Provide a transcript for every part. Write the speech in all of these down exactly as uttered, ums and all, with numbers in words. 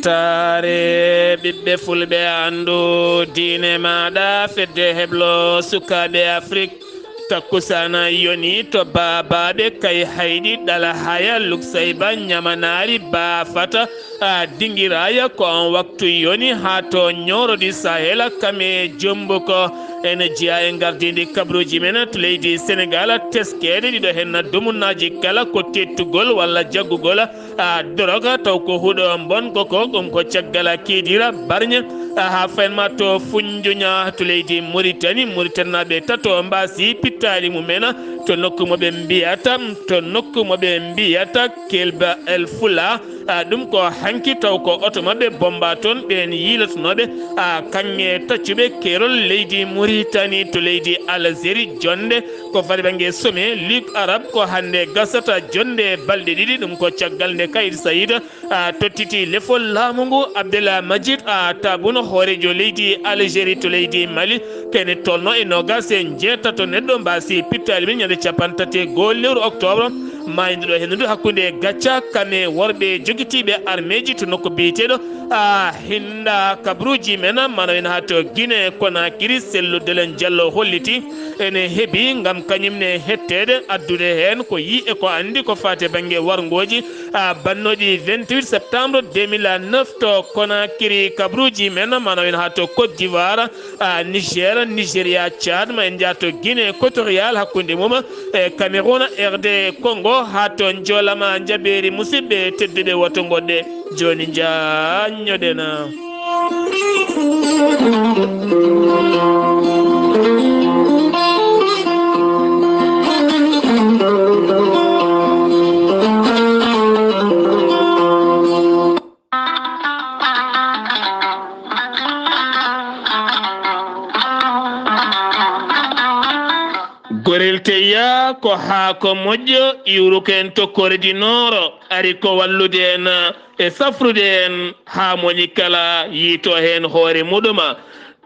Taare ɓiɓɓe fulɓe, anndu diine maaɗa, fedde heblo sukaaɓe Afrik. Takkusaana yoni to baabaaɓe kay hayɗi ɗala haya luksayba ñamanaari baafata a dingiraaya ko on waktu yoni haa to ñoorodi Sahela kame jombuko. Ene jeyaa e ngardiindi kabruuji men to leydi Senegaal, teskeede ɗiɗo heen dumunnaaji kala ko tettugol walla jaggugol a doroga taw ko huɗo mbonko ko ɗum ko caggal a kiidira barñe a haa faynma to Funjuña to leydi Muritani. Muritanaaɓe tato mbaasi pittaali mumen to nokku mo ɓe mbiyata to nokku mo ɓe mbiyata Kelba El Fula. A ɗum ko hanki taw ko oto maɓɓe bomba toon ɓeen yiilatonooɓe a kaŋŋe taccuɓe keerol leydi Muritani to leydi Algérie. Jonnde ko fadi bannge sommet Ligue Arabe ko hannde gasata jonnde balɗe ɗiɗi. Ɗum ko caggal nde Kayid Sayid a tottiti lefol laamu ngu. Abdel Majid a Tabun hooreejo leydi Algérie to leydi Mali kene tolno e noogas e njeetato neɗɗo mbaasi pittaali min ñande capanɗe tati e goo lewru octobre. Maayduɗo henndu hakkunde gacca kame worɓe jogitiiɓe armeeji to nokku biyeteeɗo a hinda kabruuji men mano en haa to Guinée Conakry sellu Delen Diallo holliti ene hebi ngam kañum ne hetteede addude heen ko yi e ko anndi ko faati bannge warngooji a bannooɗi vingt-huit septembre deux mille neuf to Conakry. Kabruuji men mano en haa to Côte d'Ivoire a Niger, Nigeria, Tchad, ma en njaato Guinée équatoriale hakkunde mum e Cameroun, R D Congo, haa to njoolama njabeeri. Musidɓe tedduɓe, woto ngoɗɗe jooni njaññoɗen. Gorel teyya ko haako moƴƴo iwruko en to Kore di Nooro, ari ko wallude en e safrude en haa moni kala yiito heen hoore muɗuma.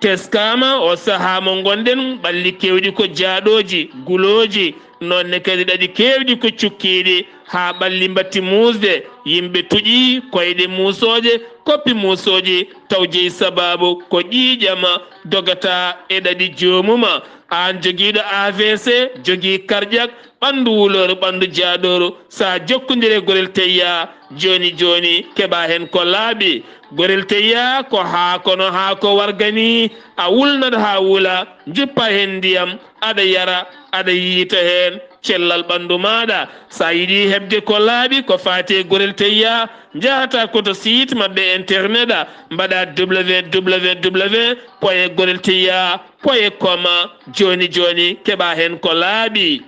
Teskaama o sahaa mo ngonɗen, ɓalli keewɗi ko jaaɗooji, gulooji, noon ne kadi ɗaɗi keewɗi ko cukkiiɗi, haa ɓalli mbatti muusde, yimɓe tuƴi koyɗe muusooje, koppi muusooji, taw jeyi sabaabu ko ƴiiƴam dogata e ɗaɗi joomum. Aan jogiiɗo A V C, jogii karƴak, ɓanndu wulooru, ɓanndu jaaɗooru, so a jokkondire gorel teyya, jooni jooni keɓa heen ko laaɓi. Gorel teyya ko haa kono haa ko warga ni, a wulnat haa wula, njuppa heen ndiyam, aɗa yara, aɗa yiita heen cellal ɓanndu maaɗa. So a yiɗi heɓde ko laaɓi ko faati e gorel teyya, njahata ko to site maɓɓe internet, mbaɗa W W W point gorel teyya point com. Jooni jooni keɓa heen ko laaɓi.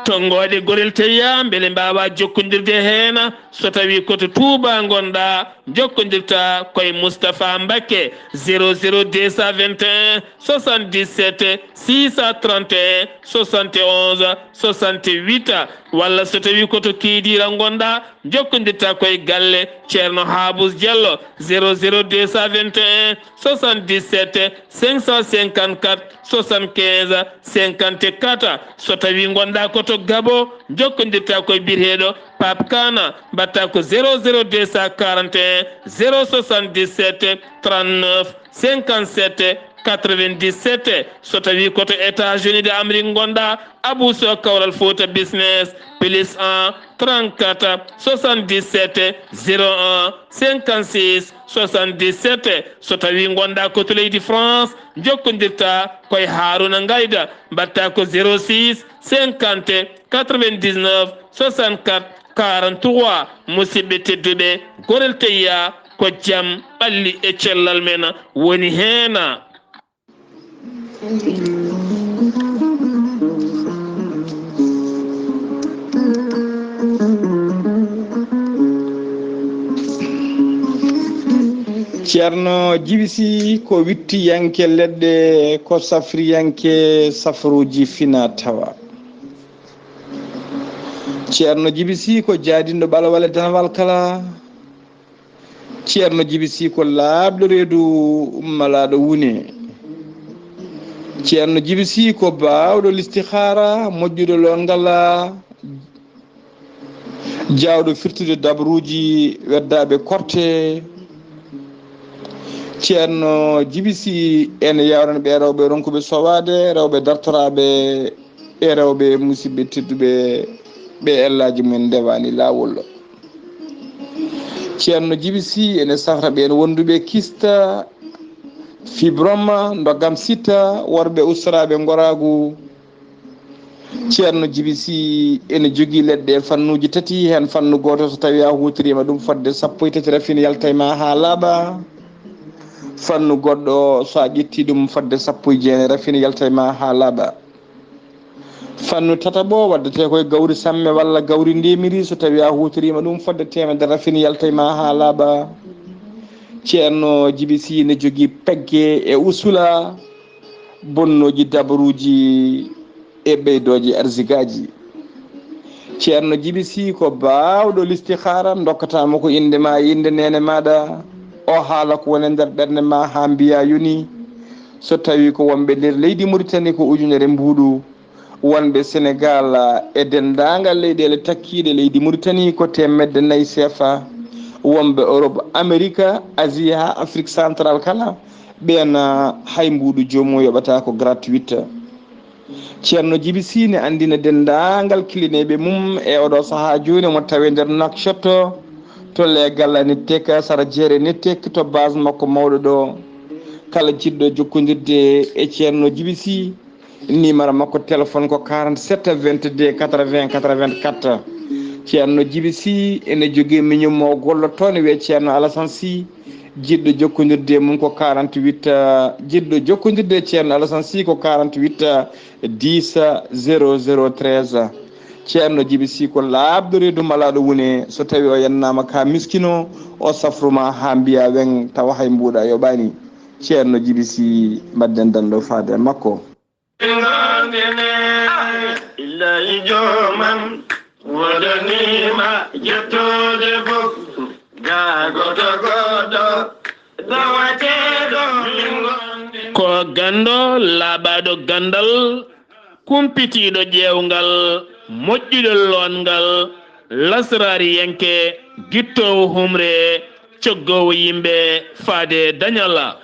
Tonngooɗe gorel teyya mbele mbaawa jokkondirde heen. So tawii ko to Tuuba ngonɗaa, jokkondirta koye Moustapha Mbacké, zéro zéro deux cent vingt et un soixante-dix-sept six cent trente et un soixante et onze soixante-huit, walla so tawii ko to Kiidiira ngonɗaa, jokkondirta koye galle Ceerno Haabus Diallo, zéro zéro deux cent vingt et un soixante-dix-sept cinq cent cinquante-quatre soixante-quinze cinquante-quatre. So tawii ngonɗaa ko to Gabo, jokkondirta koye biyeteeɗo Pape Kana, mbaɗta ko zéro zéro deux cent quarante et un zéro soixante-dix-sept trente-neuf cinquante-sept quatre-vingt-dix-sept. So tawii ko to États-Unis d'Amérique ngonɗaa, Abou Sow Kawral Fouta Business, plus un trente-quatre soixante-dix-sept zéro un cinquante-six soixante-dix-sept. So tawii ngonɗaa ko to leydi France, jokkondirta koye Haruna Ngayda, mbaɗta ko zéro six cinquante quatre-vingt-dix-neuf soixante-quatre quarante-trois. Musidɓe tedduɓe, gorel teyya ko jam, ɓalli e cellal men woni heen. Ceerno Jibi Sih ko wittiyanke leɗɗe, ko safriyanke safruuji fina tawa. Ceerno Jibi Sih ko jaadinɗo ɓalawal e danawal kala. Ceerno Jibi Sih ko laaɓɗo reedu malaaɗo wune. Ceerno Jibi Sih ko baawɗo listihaara, moƴƴuɗo lool ngala, Jaawɗo firtude dabruuji weddaaɓe korte. Ceerno Jibi Si ene yawrani ɓe rewɓe ronkuɓe sowaade, rewɓe dartoraaɓe e rewɓe musidɓe tedduɓe ɓe ellaaji mumen ndewaani laawol. Ceerno Jibi Si ene safra ɓeen wonduɓe kista, fibroma, ndoggam sita, worɓe ustoraaɓe ngoraagu. Ceerno Jibi Si ene jogii leɗɗe e fannuuji tati, heen fannu gooto so tawii a huutoriima ɗum fodde sappo e tati rafin yaltay ma haa laaɓa. Fannu goɗɗo so a ƴettii ɗum fodde sappo e jeenay rafin yaltay ma haa laaɓa. Fannu tataɓo waddetee koye gawri samme walla gawri ndemiri, so tawii a huutoriima ɗum fodde teemedere rafin yaltay ma haa laaɓa. Ceerno Jibi Si ne jogii pegge e usula, bonnooji dabaruuji e ɓeydooji arsigaaji. Ceerno Jibi Si ko baawɗo listihaara, ndokkataama ko innde ma e innde neene maaɗa. O haala ko woni e nder ɓernde ma haa mbiyaa yoni. So tawii ko wonɓe nder leydi Muritani ko ujunere mbuuɗu, wonɓe Senegaal e denndaangal leyɗeele takkiiɗe leydi Muritani ko teemedde nayi seefa, wonɓe Orop, Amerik, Asie haa Afrik Santral kala, ɓeen hay mbuuɗu joomum yoɓataa ko gratuit. Ceerno Jibi Si ne anndina denndaangal kilineeɓe mum e oɗo sahaa jooni mo tawi nder Nouakchott to leegal Nittek, sara jeere Nittek to base makko mawɗo ɗo. Kala jiɗɗo jokkondirde e Ceerno Jibi Si, numéro makko téléphone ko quarante-sept vingt-deux quatre-vingts quatre-vingt-quatre. Ceerno Jibi Si ene jogii miñum mo gollotoo ne wiyee Ceerno Alasan Si. Jiɗɗo jokkondirde e mum ko quarante-huit, eh, jiɗɗo jokkondirde e Ceerno Alasan Si ko quarante-huit, eh, dix, zéro zéro treize. Ceerno Jibi Si ko laaɓɗo reedu malaaɗo wune, so tawii o yennaama ka miskino, o safru ma haa mbiyaa weŋ, tawa hay mbuuɗa yoɓaani. Ceerno Jibi Si, mbaɗden dando faade e makko. Illahi joomam, wodanima jettoode fof. Gaagoto goɗɗo dawateeɗo min ngondi. Ko ganndo laaɓaaɗo ganndal, kumpitiiɗo ƴeewngal, moƴƴuɗo loongal, lasraariyanke, gittoowo humre, coggoowo yimɓe faade dañal.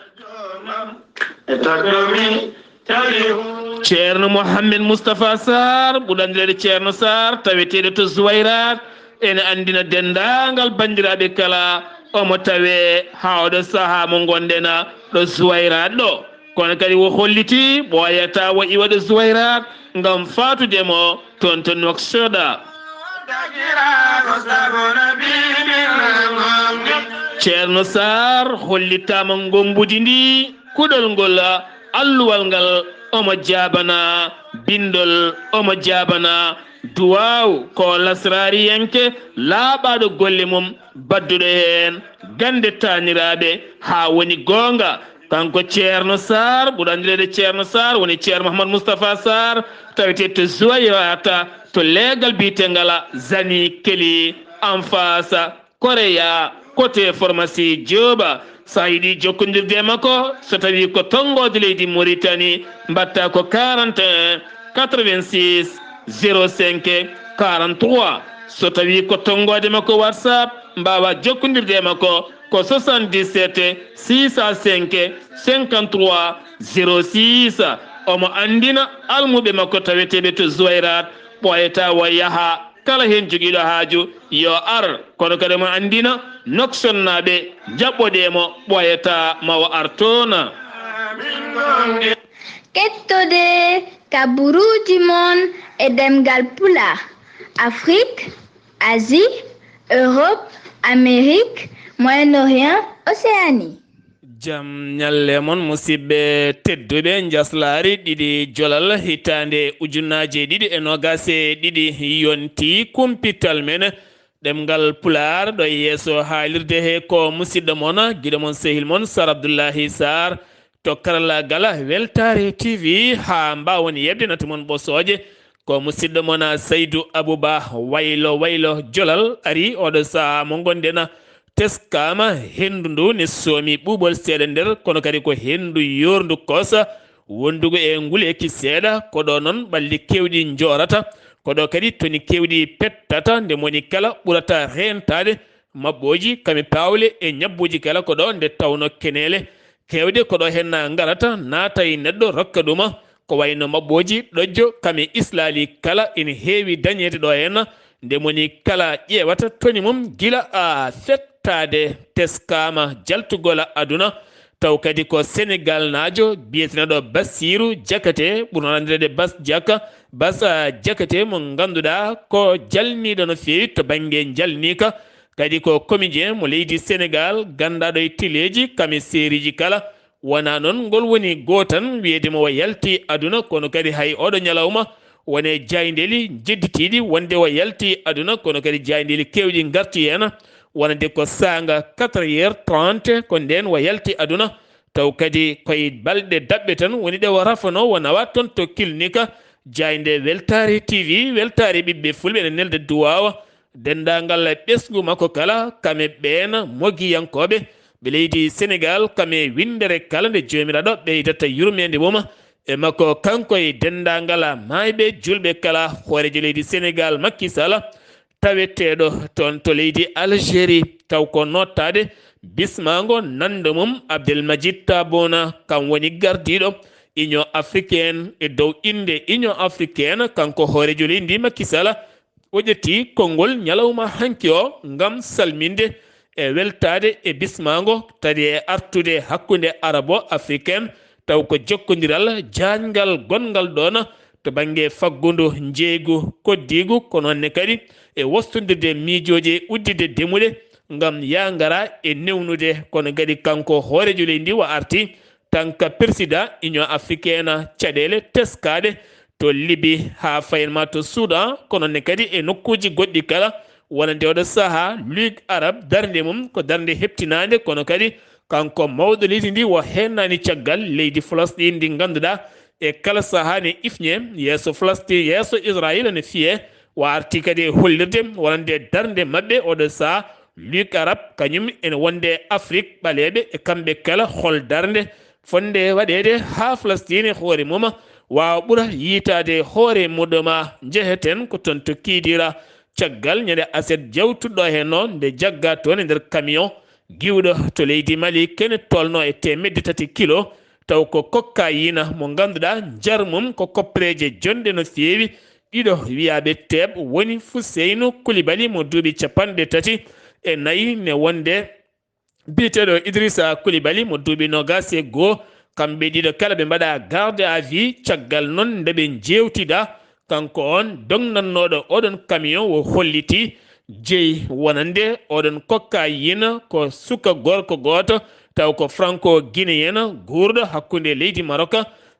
E tagɗo mi Ceerno Mohammed Mustafa Sarr, ɓurɗo anndireede Ceerno Sarr, taweteeɗo to Zuwayrat, ene anndina denndaangal banndiraaɓe kala, omo tawee haa oɗo sahaa mo ngonɗen ɗo Zuwayrat ɗo. Kono kadi o holliti ɓooyataa o iwa ɗo Zuwayrat ngam faatude mo toon to Nouakchott. Ceerno Sarr hollitaama ngommbudi ndi, kuɗol ngol, alluwal ngal, omo jaabana, binndol, omo jaabana, duwaaw, ko lasraariyanke laaɓaaɗo golle mum, badduɗo heen gannde taaniraaɓe haa woni goonga. Kanko Ceerno Sarr, ɓurɗo anndireede Ceerno Sarr, woni Ceerno Mouhamadou Moustapha Sarr, tawetee to Zuwayrata, to leegal biyeteengal Zani Keli, en face Koreya, côté pharmacie Jooba. So a yiɗi jokkondirde e makko, so tawii ko tonngoode leydi Mauritanie, mbaɗta ko quarante et un quatre-vingt-six zéro cinq quarante-trois. So tawii ko tonngoode makko WhatsApp, mbaawa jokkondirde e makko ko soixante-dix-sept six cent cinq cinquante-trois zéro six. Omo anndina almuɓe makko taweteeɓe to Zuwayrat, ɓooyataa o yaha. Kala heen jogiiɗo haaju, yo ar. Kono kadi omo anndina Nouakchottnaaɓe, njaɓɓodee mo, ɓooyataa ma o ar toon. Kettode kaburuuji mon e ɗemngal Pulaar, Afrik, Asie, Europe, Amérique, Moyen-Orient, Océanie. Jam ñalle mon, musidɓe tedduɓe. Njaslaari ɗiɗi jolal hitaande ujunnaaje ɗiɗi e noogaas e ɗiɗi yonti kumpital men. Ɗemngal Pulaar ɗo e yeeso haalirde he ko musidɗo mon, giɗo mon, sehil mon, Sar Abdullahi Sarr. To karallaagal Weltaare T V, haa mbaawon yeɓde natu mon ɓosooje, ko musidɗo mon Saydu Abuba Waylo Waylo Jolal ari oɗo sahaa mo ngonɗen. Teskaama henndu ndu ne soomi ɓuuɓol seeɗa nder, kono kadi ko henndu yoorndu koosa, wondugo e nguleeki seeɗa, ko ɗo noon ɓalli keewɗi njoorata. Ko ɗo kadi toni keewɗi pettata, nde moni kala ɓurata reentaade maɓɓooji kame paawle e ñabbuuji kala ko ɗo, nde tawno keneele keewɗe ko ɗo heen ngarata, naata e neɗɗo, rokka ɗuma. Ko wayno maɓɓooji ɗojjo kame islaali kala ene heewi dañeede ɗo heen, nde moni kala ƴeewata toni mum gila a fettaade teskaama jaltugol aduna. Taw kadi ko Senegal naajo biyeteneɗo Bassirou Diakhaté, ɓurno anndireede Bas Diaka, Bas, ah, Diakhaté mo ngannduɗaa ko jalniiɗo no feewi to bannge njalniika. Kadi ko comédien mo leydi Senegal, ganndaɗo e teleeji kame seeriji kala. Wonaa noon ngol woni gootan wiyeede mo o yalti aduna, kono kadi hay oɗo ñalawma wone jaayndeeli jedditiiɗi wonde o yalti aduna, kono kadi jaayndeeli keewɗi ngarti heen, wonande ko saanga quatre heures trente ko ndeen o yalti aduna. Taw kadi koye balɗe daɓɓe tan woni ɗe o rafanoo, o nawa toon to Kilnika. Jaaynde Weltaare T V, weltaare ɓiɓɓe fulɓe ene nelda duwaawa denndaangal ɓesngu makko kala, kame ɓeen mogiyankooɓe ɓe leydi Senegal, kame winndere kala nde Joomiraaɗo ɓeydata yurmeende mum e makko, kanko e denndaangal maayɓe juulɓe kala. Hooreejo leydi Senegal, Macky Sall, taweteeɗo toon to leydi Algérie, taw ko nootaade bismaango nanndo mum Abdelmadjid Tebboune, kam woni gardiiɗo Union africaine. E dow innde Union africaine, kanko hooreejo leydi ndi, Macky Sall, o ƴetti konngol ñalawma hanki o ngam salminde e weltaade e bismaango, tadi e artude hakkunde arabo-africaine, taw ko jokkondiral jaaƴngal gonngal ɗoon to bannge faggudu, njeeygu, koddiigu, ko noon ne kadi e wostondirde miijooji e udditde demuɗe ngam yaa ngara e newnude. Kono kadi kanko hooreejo leydi ndi o arti tan ka président Union africaine, caɗeele teskaaɗe to Libi haa fayin ma to Soudan, kono ne kadi e nokkuuji goɗɗi kala, wonande oɗo sahaa Ligue Arabe, darnde mum ko darnde heɓtinaande, kono kadi kanko mawɗo leydi ndi o heennaani caggal leydi Falastiin ndi ngannduɗaa e kala sahaa ne ifñe yeeso Falastiin, yeeso Israayiila ne fiye. O arti kadi e hollirde wonande darnde maɓɓe oɗo sahaa Ligue Arabe, kañum ene wonde Afrik ɓaleeɓe e kamɓe kala hol darnde fotnde waɗeede haa Falastiin e hoore mum waawa ɓura yiytaade hoore muɗum. Njeheten ko toon to Kidira caggal ñande aset jawtuɗo heen o, nde jaggaa toon e nder camion giwɗo to leydi Mali, kene tolno e teemedde tati kilo, taw ko cocaïne mo ngannduɗaa njar mum ko koppereeje jonɗe no feewi. Ɗiɗo wiyaaɓe teeɓ woni Fuseynu Kulibali mo duuɓi capanɗe tati e nayi, ne wonde biyeteeɗo Idrissa Kulibali mo duuɓi noogaas e goo. Kamɓe ɗiɗo kala ɓe mbaɗaa garde à vue, caggal noon nde ɓe njeewtidaa, kanko oon dognannooɗo oɗon camion o holliti jeyi wonande oɗon cocaïne ko suka gorko gooto, taw ko franco-guinéen guurɗo hakkunde leydi Maroc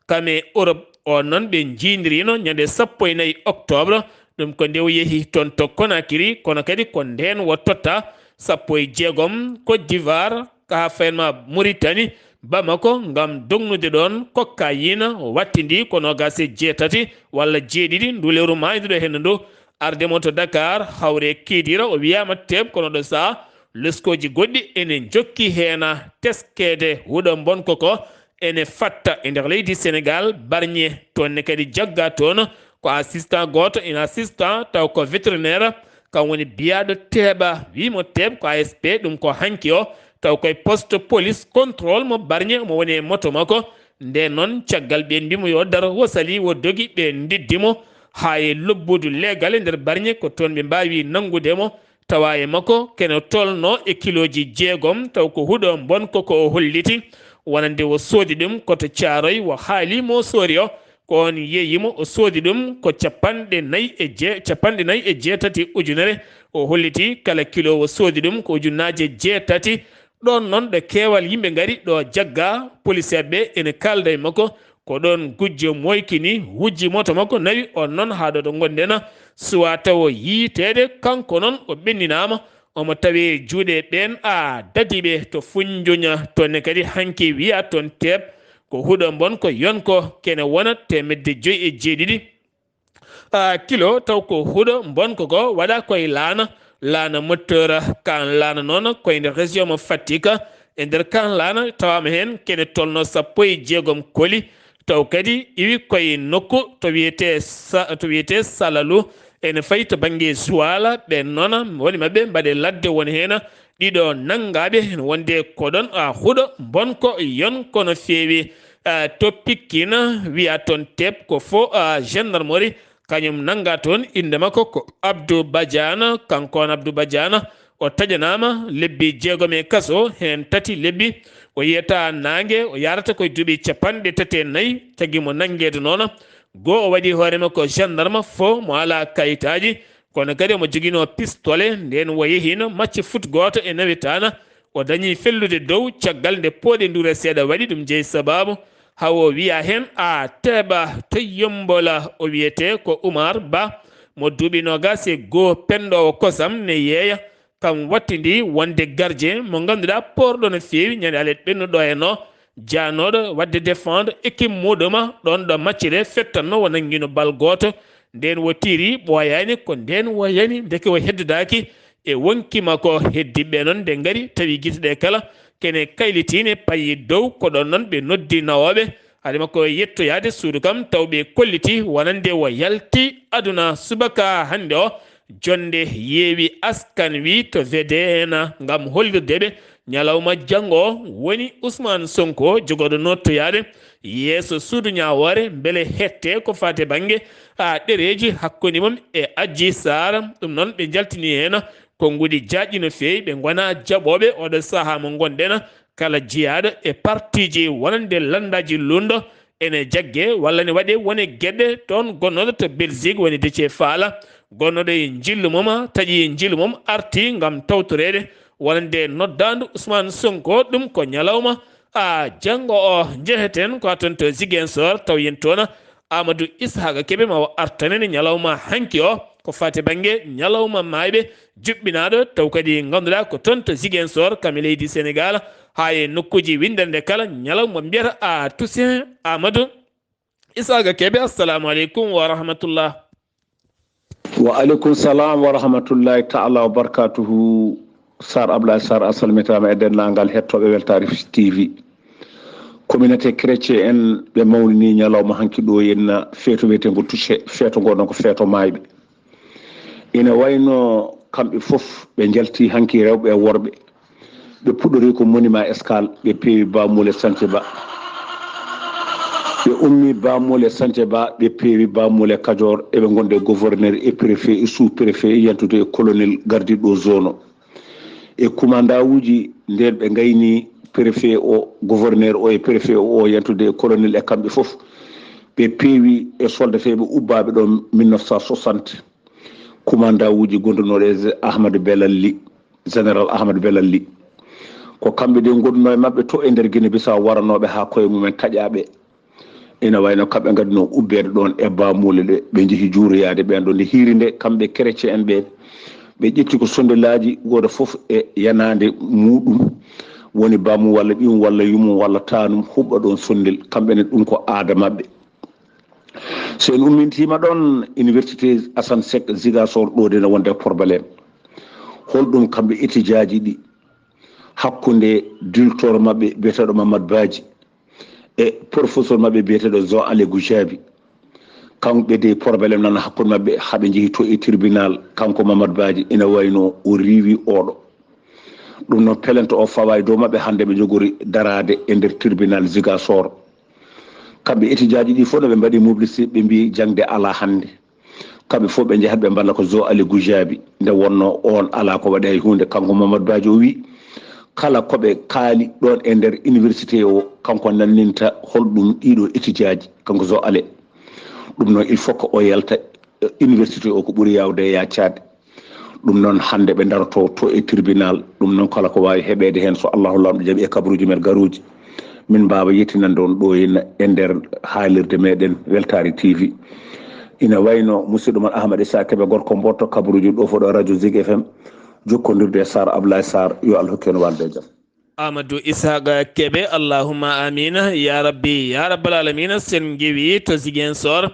kam e Europe. O noon ɓe njiindirino ñande sappo e nayi octobre. Ɗum ko nde o yehi toon to Conakry, kono kadi ko ndeen o totta sappo e jeegom Côte d'Ivoire, haa fayin ma Mauritanie, Bamako, ngam dognude ɗoon cocaïne, wattindi ko noogaas e jeetati walla jeeɗiɗi ndu lewru maayduɗo heen ndu, arde mo to Dakar, hawre Kidira, o wiyaama teeɓ, kono ɗo saha leskooji goɗɗi ene njokki heen teskeede huɗo mbonko ko ene fatta e nder leydi Senegal, Barñe, toon ne kadi jaggaa toon ko assistant gooto, ina assistant taw ko vétérinaire, kam woni biyaaɗo teeɓa, wii mo teeɓ ko A S P, ɗum ko hanki o, taw koye poste police contrôle mo Barñe, mo woni e moto makko. Ndeen noon, caggal ɓeen mbii mo yo dar, o salii, o dogi, ɓe ndeddi mo haa e lobbudu leegal e nder Barñe, ko toon ɓe mbaawi nanngude mo. Tawa e makko kene tolno e kilooji jeegom, taw ko huɗo mbonko ko o holliti, wonande o soodi ɗum ko to Caaroy, o haali mo soori o, ko oon yeeyi mo, o soodi ɗum ko capanɗe nayi e jee-, capanɗe nayi e jeetati ujunere. O holliti kala kilo o soodi ɗum ko ujunnaaje jeetati. Ɗoon noon ɗo keewal yimɓe ngari ɗo jagga, poliseeɓe ɓe ene kaalda e makko. Ko ɗoon gujjo moykini, wujji moto makko, nawi oon noon haa ɗo ɗo ngonɗen. Suwaa tawo yiyteede, kanko noon o ɓenninaama, omo tawee juuɗe ɓeen a dadi ɓe to Funjuña. Toon ne kadi hanki wiyaa toon teeɓ ko huɗo mbonko yonko, kene wona teemedde joy e jeeɗiɗi a kilo, taw ko huɗo mbonko ko waɗa koye laana, laana moteur. Kaan laana noon koye nder région mo Fatick. E nder kaan laana tawaama heen kene tolno sappo e jeegom koli, Taw kadi iwi koye nokku to wiyetee Sa-, to wiyetee Salalu, ene fayi to bannge Zuwala. Ɓeen noon, woni maɓɓe mbaɗe ladde, won heen ɗiɗo nanngaaɓe, ene wonde ko ɗoon, a, huɗo Bonko Yonko no feewi. A, to Pikine, wiya toon Teep ko fo, a, gendarmerie, kañum nannga toon, innde makko ko Abdou Badiane. Kanko on Abdou Badiane, o taƴanaama lebbi jeegom e kaso, heen tati lebbi o yiyata naange, o yahrata koye duuɓi capanɗe tati e nayi, tagi mo nanngeede noon. Goo o waɗi hoore makko gendarme, fo mo alaa kayitaaji, kono kadi omo joginoo pistolet, ndeen o yehiino macce fut gooto e nawetaana, o dañi fellude dow, caggal nde pooɗe nduure seeɗa waɗi, ɗum jeyi sabaabu haa o wiya heen, a, Teeba to Yombola. O wiyetee ko Oumar Ba, mo duuɓi noogaas e goo, penndoowo kosam ne yeeya. Kam wattindi wonde gardien mo ngannduɗaa poorɗo no feewi, ñande alet ɓennuɗo e no jaanooɗo waɗde défendre équipe muɗum ɗoon ɗo match ɗe fettanno, o nanngino bal gooto. Ndeen o tiiri, ɓooyaani, ko ndeen o yani, ndeke o heddodaaki e wonkii makko. Heddiiɓe noon nde ngari, tawi gite ɗe kala kene kaylitiine, payi dow. Ko ɗoon noon ɓe noddi nawooɓe, hade makko yettoyaade suudu kam, taw ɓe kolliti wonande o yalti aduna. Subaka hannde o, jonnde yeewi askan wi to V D N ngam hollirde ɓe ñalawma janngo o. Woni Ousmane Sonko jogooɗo nottoyaade yeeso suudu ñaawoore, mbele hettee ko faati bannge, a, ɗereeji hakkunde mum e Adji Sarr. Ɗum noon, ɓe njaltini heen konnguɗi jaajɗi no feewi, ɓe ngona jaɓooɓe oɗo sahaa mo ngonɗen. Kala jeyaaɗo e partiiji wonande lanndaaji luulndo ene jagge walla ne waɗe wone geɗe. Toon gonnooɗo to Belgique woni Déthié Fall, gonnooɗo e njillu mum, taƴi njillu mum, arti ngam tawtoreede wonande noddaandu Ousmane Sonko. Ɗum ko ñalawma, a, janngo o. Njeheten ko toon to Ziguinchor, taw yen toon Amadou Ishaqa Kebe ma o artanen ñalawma hanki o, ko faati bannge ñalawma maayɓe, juɓɓinaaɗo taw kadi ngannduɗaa ko toon to Ziguinchor, kam e leydi Sénégal, haa e nokkuuji winndannde kala, ñalawma mbiyata, a, Toussaint Amadou Ishaqa Kebe. Assalamu aleykum wa rahmatullah. Wa aleykum salam wa rahmatullahi taala wa barakatuhu. Sar Ablaye Sar, a salmitaama e denndaangal hettooɓe Weltaare T V. Communauté chrétien en, ɓe mawnini ñalawma hanki ɗo henna feeto wiyeteengo Touché, feeto ngo noon ko feeto maayɓe. Ina wayno kamɓe fof ɓe njalti hanki, rewɓe e worɓe, ɓe puɗɗori ko monument Escale, ɓe peewi Bamule Santhié Ba. Ɓe ummi Bamule Santhié Ba, ɓe peewi Bamule Kajoor, eɓe ngonde gouverneur e préfet e sous-préfet, yantude e colonel gardiɗo zone o. E commandant uji, nden ɓe ngayni préfet o, gouverneur o e préfet o, yantude e colonel e kamɓe fof. Ɓe peewi e soldateeɓe ubbaaɓe ɗo mille neuf cent soixante. Commandant uji gondunooɗo e Ahmadu Belal Ly, général Ahmadu Belal Ly. Ko kamɓe de gondunoo e maɓɓe to e nder Guinée Bissau, waranooɓe haa koye mumen taƴaaɓe. Ina wayno kamɓe ngadduno ubbeede ɗoon e Bamule ɗe, ɓe njehi juuroyaade ɓeen ɗo. Nde hiiri nde, kamɓe chrétien en ɓe, ɓe ƴetti ko sondellaaji, gooto fof e yanaande muɗum, woni bammum walla ɓiyum walla yummum walla taanum huɓɓa ɗoon sondel. Kamɓe ne, ɗum ko aada maɓɓe. So en ummintiima ɗoon, Université Assane Seck Ziguinchor ɗo de ne wonde probléme. Holɗum kamɓe étudiant ji ɗi hakkunde directeur maɓɓe biyeteeɗo Mamad Badji e professeur maɓɓe biyeteeɗo Jean Alain Goudiaby. Kamɓe de, problème nana hakkunde maɓɓe, haa ɓe njehi to e tribunal. Kanko Mamad Badji ina wayno o riiwi oɗo. Ɗum noon, pelento o fawa e dow maɓɓe, hannde ɓe njogori daraade e nder tribunal Ziguinchor. Kamɓe étudiant ji ɗi fof no ɓe mbaɗi mobilisé, ɓe mbi jaŋde alaa hannde. Kamɓe fof ɓe njahat ɓe mballa ko Jean Alain Goudiaby, nde wonno oon alaa ko waɗi hay huunde. Kanko Mamad Badji o wi, kala ko ɓe kaali ɗoon e nder université o, kanko nanninta holɗum ɗiɗo étudiant ji, kanko Jean Alain. Ɗum noon, il faut que o yalta, eh, université o ko ɓuri yaawde e yaccaade. Ɗum noon, hannde ɓe ndaroto to e tribunal. Ɗum noon, kala ko waawi heɓeede heen, so Allahu Laamɗo jaɓi e kabaruuji men garuuji, min mbaawa yettinande on ɗo e, e nder haalirde meɗen Weltaare T V. Ina wayno musidɗo mon Ahmad Issa Kebe, gorko mboɗo to kabaruuji ɗo fof ɗo radio Zig F M, jokkondirde e Sar Ablaye Sar. Yo Allah hokku en walde e jam. Amadou Ishaqa Kebe, allahumma amina, ya rabbi, ya rabbal alamina. Sen ngewi to Ziguinchor,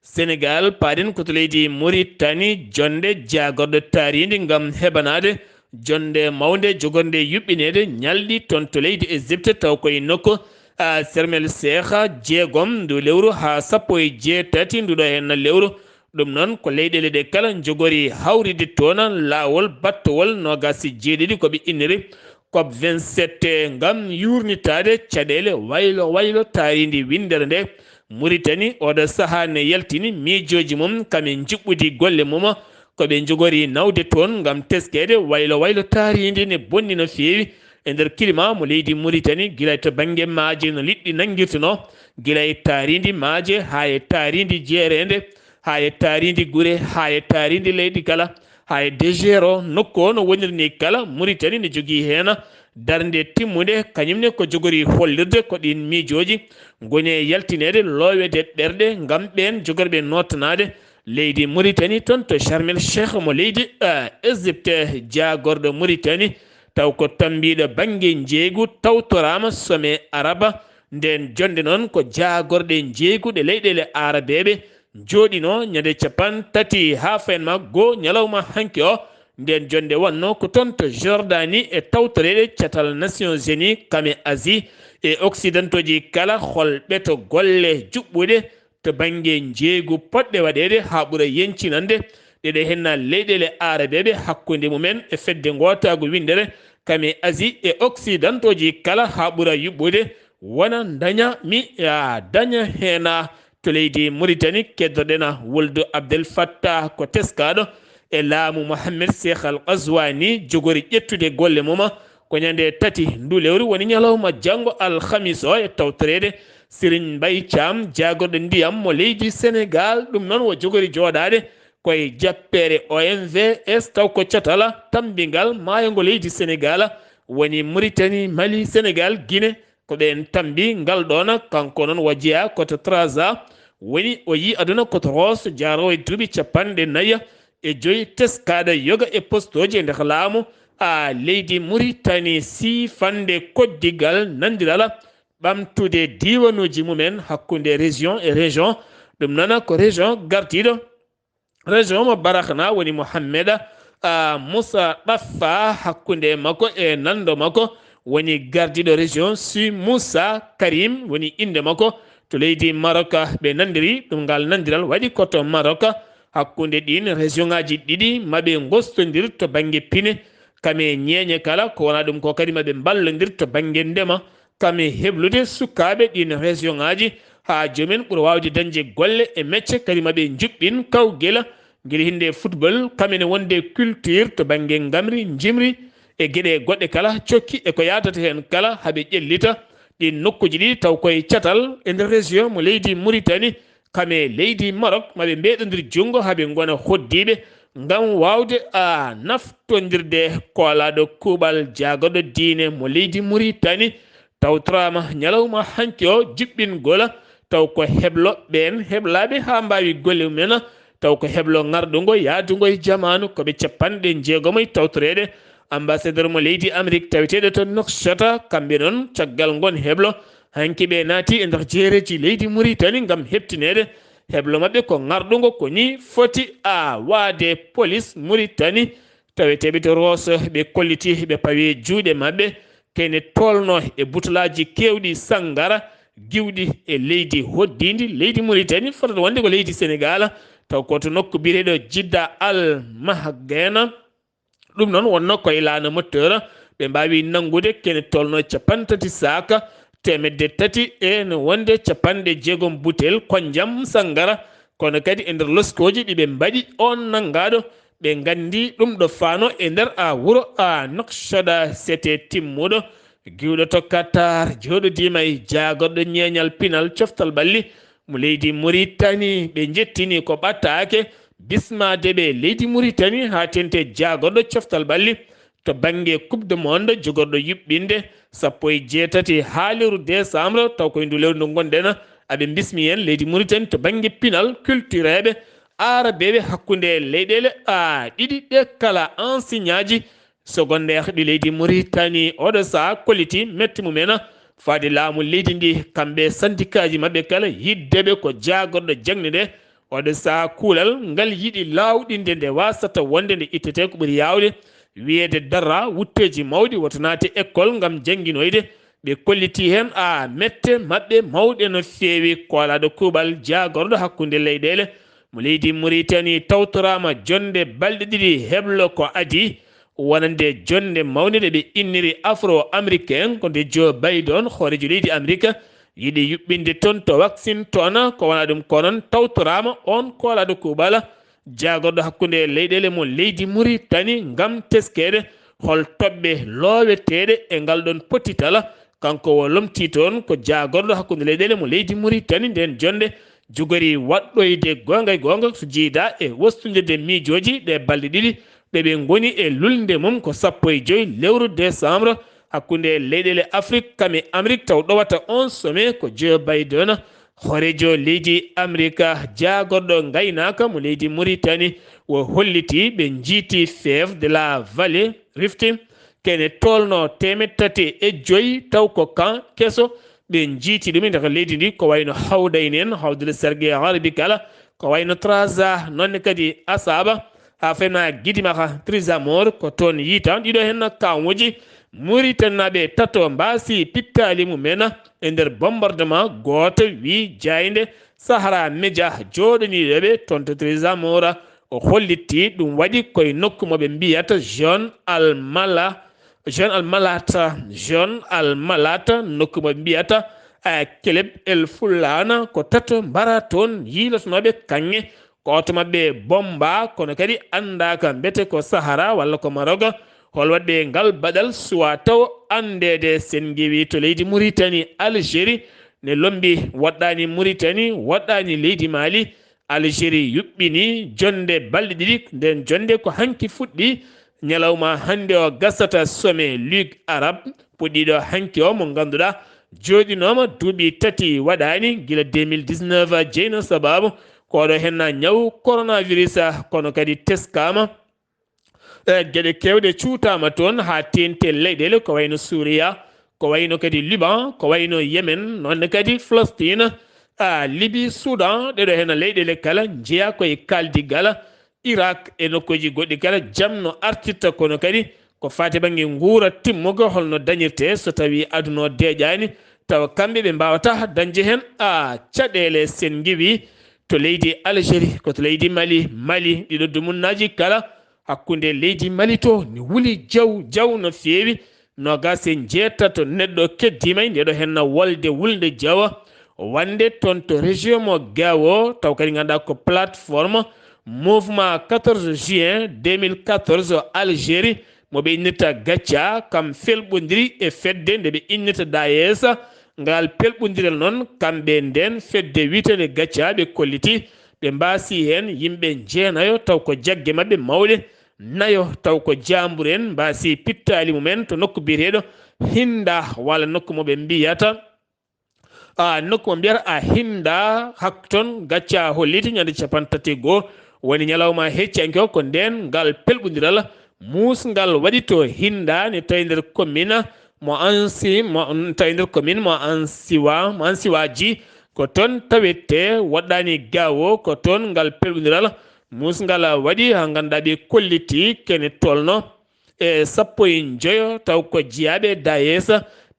Sénégal, paaɗen ko to leydi Mauritanie, jonnde jaagorɗe taariindi ngam heɓanaade jonnde mawnde jogornde yuɓɓineede ñalɗi toon to leydi Égypte, taw koye nokku a, Sermel Seeha jeegom ndu lewru haa sappo e jeetati nduɗo heen lewru. Ɗum noon ko leyɗeele ɗe kala njogori hawride toon laawol battowol noogaas e jeeɗiɗi ko ɓe inniri COP vingt-sept ngam yuurnitaade caɗeele waylo waylo taariindi winndere nde. Muritani oɗo sahaa ne yaltini miijooji mum kam e njuɓɓudi golle mum ko ɓe njogori nawde toon ngam teskeede waylo waylo taariindi ne bonni no feewi e nder kilima mo leydi Muritani, gila to bannge maaje no liɗɗi nanngirtunoo, gila e taariindi maaje haa e taariindi jeereende, haa e taariindi gure, haa e taariindi leydi kala, haa e désert o, nokku o no woniri ni kala, Muritani ne jogii heen darnde timmunde, kañum ne ko jogori hollirde ko ɗiin miijooji ngoni e yaltineede, looweede ɓerɗe ngam ɓeen jogorɓe noottanaade leydi Muritani toon to Sharm el Sheikh mo leydi, eh, Égypte. Jaagorɗo Muritani taw ko tammbiiɗo bannge njeeygu tawtoraama sommet araba. Ndeen jonnde noon ko jaagorɗe njeeygu ɗe leyɗeele aarabeeɓe njooɗinoo ñande capanɗe tati haa feen ma goo ñalawma hanki o. Ndeen jonnde wonnoo ko toon to Jordanie e tawtoreeɗe catal Nations Unies kam e Asie e Occidentooji kala hol ɓeto golle juɓɓuɗe to bannge njeeygu potɗe waɗeede haa ɓura yencinande ɗeɗe henna leyɗeele aarabeeɓe hakkunde mumen e fedde ngootaagu winndere kam e Asie e Occidentooji kala haa ɓura yuɓɓude wona ndaña mi, a, daña heena to leydi Muritani. Keddoɗen Wuldu Abdel Fattah ko teskaaɗo e laamu Mohamed Cheikh Al Ghazouani jogori ƴettude golle mum ko ñande tati ndu lewru woni ñalawma janngo alhamis o e tawtoreede Serigne Mbaye Thiam jaagorɗo ndiyam mo leydi Senegal. Ɗum noon o jogori jooɗaade koye jappeere O M V S taw ko catal tammbingal maayo ngo leydi Senegal woni Muritani, Mali, Senegal, Guinée. Ko ɓeen tammbi ngal ɗoon, kanko noon o jeyaa ko to Trarza, woni o yii aduna ko to Roos, jaaroowo e duuɓi capanɗe nayi e joyi, teskaaɗo yoga e postooji e nder laamu, a, leydi Muritani, siifande koddigal, nanndiral, ɓamtude diiwanuuji mumen hakkunde région e région. Ɗum noon ko région gardiiɗo région mo Barakhna woni Mohamed, a, Moussa Ɗaffa, hakkunde makko e nanndo makko woni gardiiɗo région Sui Moussa Karim woni innde makko. To leydi Maroc ɓe nanndiri, ɗum ngal nanndiral waɗi ko to Maroc hakkunde ɗiin région ŋaaji ɗiɗi ma ɓe ngostondir to bannge pine, kam e ñeeñe kala, ko wonaa ɗum ko kadi ma ɓe mballondir to bannge ndema. Kam e heblude sukaaɓe ɗiin région ŋaaji haa joomen ɓura waawde dañde golle e mecce, kadi ma ɓe njuɓɓin kawgel ngel hinnde football, kam ene wonde culture to bannge ngamri, njimri e geɗe goɗɗe kala cokki e ko yaadata heen kala, haa ɓe ƴellita ɗiin nokkuuji ɗiɗi taw koye catal e nder région mo leydi Muritani, kam e leydi Maroc, ma ɓe mbeeɗondir junngo haa ɓe ngona hoɗdiiɓe ngam waawde, a, naftondirde koolaaɗo kuuɓal jaagorɗo diine mo leydi Muritani. Tawtoraama ñalawma hanki o juɓɓingol taw ko heblo ɓeen heblaaɓe haa mbaawi golle mumen, taw ko heblo ŋarɗungo yaadungo e jamaanu ko ɓe capanɗe jeegom e tawtoreeɗe. Ambassadeur mo leydi Amérique taweteeɗo to Nouakchott, kamɓe noon caggal ngon heblo hanki ɓe naati e nder jeereeji leydi Muritani ngam heɓtineede heblo maɓɓe ko ŋarɗungo ko ni foti a waade police Muritani. Taweteeɓe to Roos ɓe kolliti ɓe pawi juuɗe maɓɓe kene tolno e butolaaji keewɗi sanngara giwɗi e leydi hoɗdiindi leydi Muritani fotata wonde ko leydi Senegaal taw ko to nokku biyeteeɗo Jidda Al Mahgena. Ɗum noon wonno koye laana moteur ɓe mbaawi nanngude kene tolno capanɗe tati saaka teemedde tati e no wonde capanɗe jeegom butel konjam sanngara, kono kadi e nder loskooji ɗi ɓe mbaɗi oon nanngaaɗo ɓe nganndi ɗum ɗo faano e nder a wuro a Nouakchott sete timmuɗo giwɗo to Qatar jooɗodiima e jaagorɗo ñeeñal pinal coftal ɓalli mo leydi Muritani. Ɓe njettini ko ɓattaake bismaade ɓe leydi Muritani haa tente jaagorɗo coftal ɓalli to bannge Coupe du Monde jogorɗo yuɓɓinde sappo e jeetati haa lewru décembre, taw koye ndu lewru ndu ngonɗen aɓe bismi en leydi Muritani to bannge pinal cultureɓe aarabeɓe hakkunde leyɗele a ɗiɗi ɗe kala. Ansiñaaji secondaire ɗi leydi Muritani oɗo saha kolliti mette mumen faade laamu leydi ndi, kamɓe sandikaaji maɓɓe kala yiddeɓe ko jaagorɗo jaŋde nde. Oɗo saha kuulal ngal yiɗi laawɗinde nde waasata wonde nde ittete ko ɓuri yaawde wiyeede darra wutteeji mawɗi woto naate école ngam jannginoyde Ɓe kolliti heen a mette maɓɓe mawɗe no feewi. Koolaaɗo kuuɓal jaagorɗo hakkunde leyɗeele mo leydi Muritani tawtoraama jonnde balɗe ɗiɗi heblo ko adii, wonande jonnde mawnde nde ɓe inniri Afro-Américain, ko nde Joe Biden, hooreejo leydi Amerika, yiɗi yuɓɓinde toon to Washington. Ko wonaa ɗum ko noon tawtoraama oon koolaaɗo kuuɓal jaagorɗo hakkunde leyɗeele mo leydi Muritani ngam teskeede hol toɓɓe looweteeɗe e ngal ɗoon pottital. Kanko o lomtii toon ko jaagorɗo hakkunde leyɗeele mo leydi Muritani ndeen jonnde jogori waɗɗoyde goonga e goonga so jiidaa e wostondirde miijooji ɗe balɗe ɗiɗi ɗe ɓe ngoni e lulnde mum ko sappo e joy lewru décembre hakkunde leyɗeele Afrik kam e Amérique, taw ɗowata on sommet ko Joe Biden, hooreejo leydi Amerika jaagorɗo ngaynaaka mo leydi Muritani, o holliti ɓe njiiti Fleuve de la Vallée Rift, kene tolno teemeɗɗe tati e joy, taw ko kan keso ɓe njiiti ɗum e nder leydi ndi, ko wayno Hawdayni en, Hawdul Serge Arabi kala, ko wayno Traza, noon ne kadi Asaba, haa fena Gidimaka, Trizamor, ko toon yiita ɗiɗo heen kamuuji. Muritaninaaɓe tato mbaasi pittaali mumen e nder bombardement. Gooto wii jaaynde Sahara Media jooɗaniiɗo ɓe toon to Trizamor, o hollitti ɗum waɗi koye nokku mo ɓe mbiyata Jean Almala, Jean Almalata, Jean Almalata, nokku mo ɓe mbiyata, eh, Keleb El Fullana, ko tato mbara toon yiilotonooɓe kaŋŋe. Gooto maɓɓe bomba, kono kadi anndaaka mbete ko Sahara walla ko Maroc. Hol waɗɓe ngal baɗal suwa taw anndeede? Sen ngewi to leydi Muritani, Algérie ne lombi, woɗɗaani Muritani, woɗɗaani leydi Mali. Algérie yuɓɓini jonnde balɗe ɗiɗi. Nden jonnde ko hanki fuɗɗi. Ñalawma hannde o gasata sommet Ligue Arabe puɗɗiiɗo hanki o mo ngannduɗaa jooɗinooma duuɓi tati waɗaani gila deux mille dix-neuf, jeyno sabaabu ko oɗo henna ñaw coronavirus, kono kadi teskaama e geɗe keewɗe cuutaama toon haa teeŋti leyɗeele ko wayno Suuriya, ko wayno kadi Liban, ko wayno Yemen, noon kadi Palestine, a, Libi, Sudan, ɗeɗo hena leyɗeele kala njeyaa koye kaaldigal. Irak e nokkuuji goɗɗi kala jam no artirta, kono kadi ko faati bannge nguura timmuka, holno dañirte so tawii aduna o deeƴaani, tawa kamɓe ɓe mbaawataa dañde heen, a, caɗeele. Sen ngiwii to leydi Algérie, ko to leydi Mali, Mali, ɗiɗo dumunnaaji kala hakkunde leydi Mali to ne wuli jaw jaw no feewi. Noogaas e njeetato neɗɗo keddiima e ndeeɗo henna wolde wulnde jawa. Wande toon to région mo Gao, taw kadi ngannduɗaa ko plateforme mouvement quatorze juin deux mille quatorze Algérie, mo ɓe innirta Gacha, kam felɓondiri e fedde nde ɓe innirta Daesh. Ngal pelɓondiral noon, kamɓe nden fedde wiyeteende Gacha ɓe kolliti, ɓe mbaasi heen yimɓe jeenayo, taw ko jagge maɓɓe mawɗe nayo, taw ko jaambur en mbaasi pittaali mumen to nokku biyeteeɗo Hinda, walla nokku mo ɓe mbiyata, a, nokku mo mbiyata a Hinda, hak toon Gacha holliti ñande capanɗe tati e goo woni ñalawma heccanke o, ko nden ngal pelɓondiral muusngal waɗi to Hinda, ne tawi nder commune mo Ansi, mo tawi nder commune mo Ansiwa, mo Ansiwaji, ko toon tawete woɗɗaani Gao, ko toon ngal pelɓondiral muusngal waɗi, haa ngannduɗaa ɓe kolliti kene tolno e sappo e njoyo, taw ko jiyaaɓe Daesh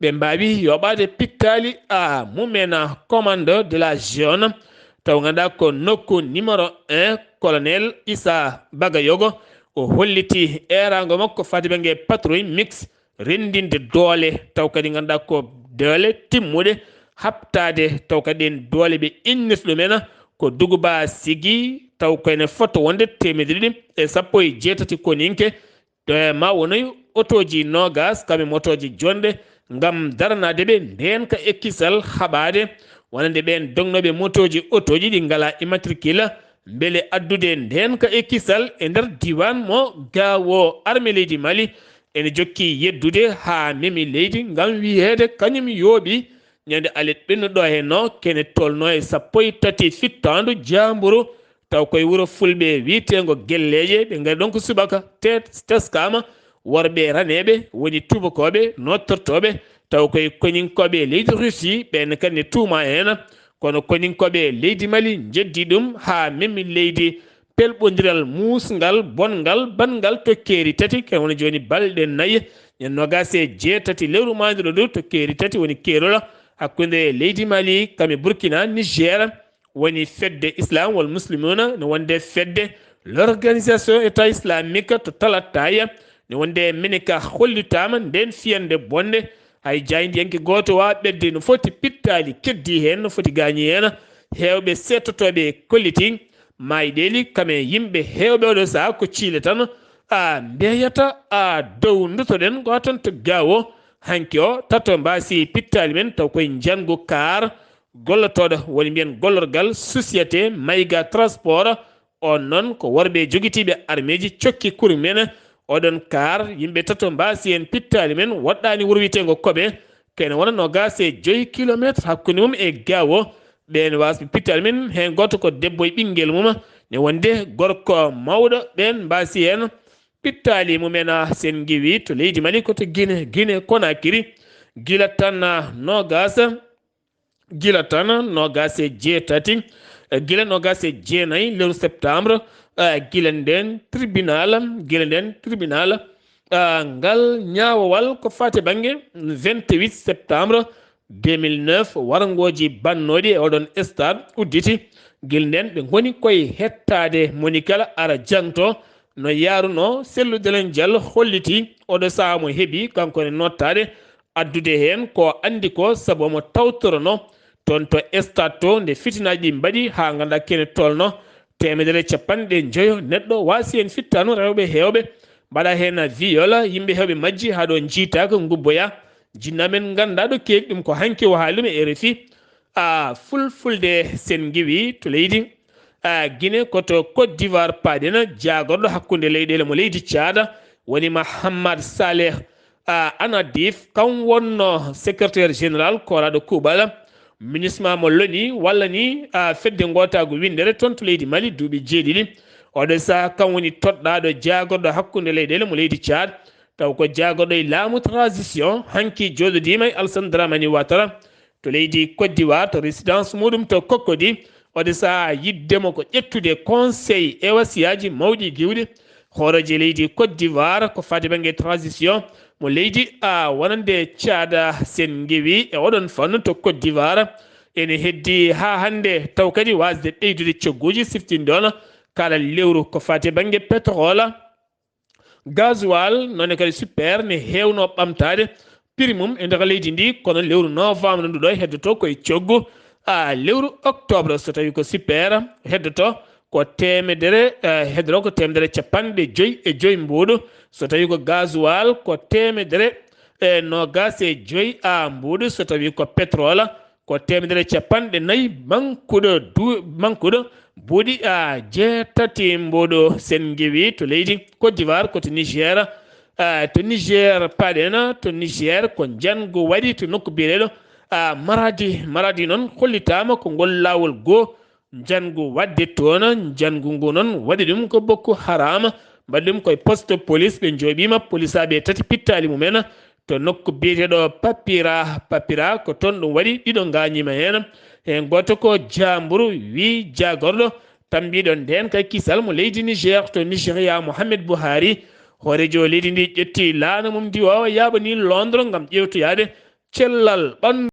ɓe mbaawi yoɓaade pittaali a mumen, commandant de la zone, taw ngannduɗaa ko nokku numéro un, colonel Issa Bagayogo, o holliti eeraango makko faade bannge patrouille mixte, renndinde doole, taw kadi ngannduɗaa ko doole timmuɗe haɓtaade, taw kadi ɗen doole ɓe innirta ɗumen ko Duguba Sigi, taw ko ene fota wonde teemedde ɗiɗi e sappo e jeetati koninke, e ma wonoy otooji noogas, kam e motooje jonɗe, ngam daranaade ɓe ndeenka e kisal haɓaade, wonande ɓeen dognooɓe motooji, otooji ɗi ngalaa immatricule, mbele addude ndeenka e kisal e nder diiwaan mo Gao. Armée leydi Mali ene jokki yeddude haa memi leydi ngam wiyeede kañum yooɓi ñande alet ɓennuɗo heen o, kene tolno e sappo e tati fittaandu jaamburu, taw koye wuro fulɓe wiyeteengo Gelleeje, ɓe ngari ɗon ko subaka, te-, teskaama worɓe raneeɓe woni tuubakooɓe nottortooɓe, taw koye koninkooɓe leydi Russie, ɓeen kadi ne tuumaa heen. Kono koninkooɓe leydi Mali njeddi ɗum haa memi leydi pelɓondiral muusngal, bonngal, banngal tokkeeri tati, kene woni jooni balɗe nayi Ñande noogaas e jeetati lewru maayduɗo ndu to keeri tati woni keerol hakkunde leydi Mali kam e Burkina, Niger, woni fedde Islam wal Muslimuna, no wonde fedde l'Organisation État Islamique to Talataya, no wonde Meneka hollitaama ndeen fiyande bonde. Hay jaayndiyanke gooto waawaa ɓetde no foti pittaali keddii heen, no foti gaañi heen. Heewɓe seettotooɓe kolliti maayɗeeli kam e yimɓe heewɓe oɗo sahaa ko ciile tan a mbeyata a dow ndutoɗen ko ton to Gaawo. Hanki o tato mbaasi pittaali men taw koye njanngu kaar gollotooɗo woni mbiyen gollorgal société Maïga Transport. On noon ko worɓe jogitiiɓe armeeji cokki kurmen. Oɗon kaar yimɓe tato mbaasi heen pittaali men woɗɗaani wuro wiyeteengo Koɓe. Kene wona noogaas e joyi kilomeetre hakkunde mum e Gaawo. Ɓeen waasɓe pittaali men heen gooto ko debbo e ɓinngel mum. Ne wonde gorko mawɗo ɓeen mbaasi heen pittaali mumen a sen ngiwi to leydi Mali ko to Gine, Gine Konakiri. Gila tan a noogaas, gila tan noogaas e jeetati, eh, gila noogaas e jeenayi lewru septembre, eh, gila nden tribunal, gila nden tribunal, eh, ngal ñaawowal ko faati bannge vingt-huit septembre deux mille neuf, warngooji bannooɗi e oɗon stade udditi. Gila nden ɓe ngoni koye hettaade moni kala ara jangto no yaarunoo. Sellu Delen Diallo holliti oɗo sahaa mo heɓi kanko ne nottaade addude heen ko anndi ko sabu omo tawtoronoo toon to stade to nde fitinaaji ɗi mbaɗi haa nganndaa kene tolno teemedere capanɗe njoyo neɗɗo waasi heen fittaanu rewɓe heewɓe mbaɗa heen viol yimɓe heewɓe majji haa ɗo njiitaaka ngubboya. Jinnaaɓe men nganndaa ɗo keeki ɗum ko hanki o haali ɗum e R F I. A fulfulde sen ngiwi to leydi a Gine ko to Côte d'Ivoire paaɗen jaagorɗo hakkunde leyɗeele mo leydi Caada woni Mahammad Saleh a Anadif kam wonno secrétaire général kooraaɗo kuuɓal ministre mo loni walla ni a fedde ngootaagu winndere toon to leydi Mali duuɓi jeeɗiɗi. Oɗo sahaa kam woni toɗɗaaɗo jaagorɗo hakkunde leyɗeele mo leydi Caad taw ko jaagorɗo e laamu transition hanki jooɗodiima e Alassane Dramane Ouattara to leydi Côte d'Ivoire to résidence muɗum to Cocody. Oɗo sahaa yiɗde mo ko ƴettude conseil e wasiyaaji mawɗi giwɗi hooreejo leydi Côte d'Ivoire ko faati bannge transition mo leydi a wonande Caada sen ngiwi e oɗon fannu to Côte d'Ivoire. Ene heddi haa hannde taw kadi waasde ɓeydude cogguuji siftinde on kala lewru ko faati bannge pétrole, gasoil noone kadi super ne heewno ɓamtaade prix mum e nder leydi ndi kono lewru novembre ndu ɗo heddoto koye coggu a lewru octobre so tawi ko super heddoto ko temedere eh, heddoto ko temedere capanɗe joyi e joyi mbuuɗu so tawi ko gasoil ko temedere e nogas e joyi a mbuuɗu so tawi ko pétrole ko temedere capanɗe nayi mankuɗo du mankuɗo buuɗi a jeetati mbuuɗu sen ngiwi to leydi Côte d'Ivoire ko to Niger a to Niger paɗena to Niger ko njangu waɗi to nokku biyeteɗo a Maradi Maradi noon hollitama ko ngol lawol goo njangu waɗde toon njangu ngu noon waɗi ɗum ko Boko Haram mbaɗi ɗum koye poste police ɓe jooɓima polisaɓe tati pittali mumen to nokku biyeteɗo Papira Papira ko toon ɗum waɗi ɗiɗo gañima heen heen gooto ko jamburu wi jagorɗo tambiɗo nden kay kisal mo leydi Niger to Nigeria Mohamed Buhari hoorejo leydi ndi ƴetti laana mum ndi wawa yaɓani Londres ngam ƴewtoyade cellal ɓandu